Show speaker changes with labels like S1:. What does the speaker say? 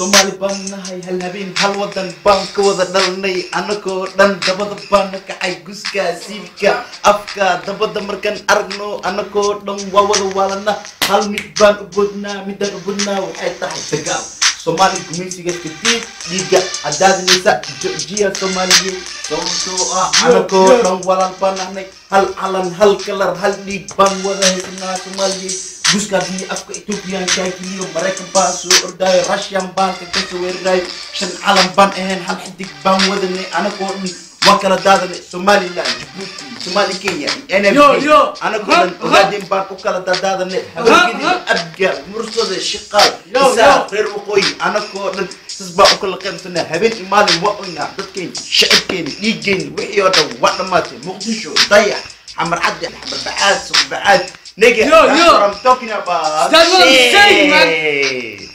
S1: Soomaali baan nahay, hal habeen hal wadan baan ka wada dhalnay. Anagoo dhan dabada baan na kacay, guska, siilka, afka dabada markaan aragno, anagoo dhan waa wada waalana. Hal mid baan u bodnaa, midaan u bodnaa waxay tahay dagaal. Soomaali gumaysiga kadib dhiigga cadaadinaysa joojiya Soomaaliyeed, sababtoo ah anagoo dhan walaal baan nahnay, hal calan, hal kalar, hal dhiig baan wada haysanaa Soomaaliyeed. Guska haddii afka Ethiopian kaa geliyo, Maraykan baa soo ordaayo, Russian baan ka soo weerarayo. Shan calan baan ahayn, hal xidig baan wadanay, anagoo dhan waa kala daadanay. Somaliland, Djibouti, Somali, Kenya, NFD,
S2: Yo, yo.
S1: Anagoo dhan Ogaadeen baan u kala daadaadanay. Habargidi, Abga, Mursade, Shiqaal,
S2: Yo,
S1: Isaaq,
S2: yo.
S1: Reer waqooyi, anagoo dhan sas baan u kala qaybsanaa. Habeen iyo maalin waa oynaa, dadkeeni, shacabkeeni, dhiiggeeni, wixii oo dhan waa dhammaatay. Muqdisho, Dayax, Xamar Cadde, Xamar Bacaad, Suq Bacaad, nigga.
S2: Yo,
S1: that's
S2: yo.
S1: what I'm talking about.
S2: That's what I'm saying, man.
S1: Shit.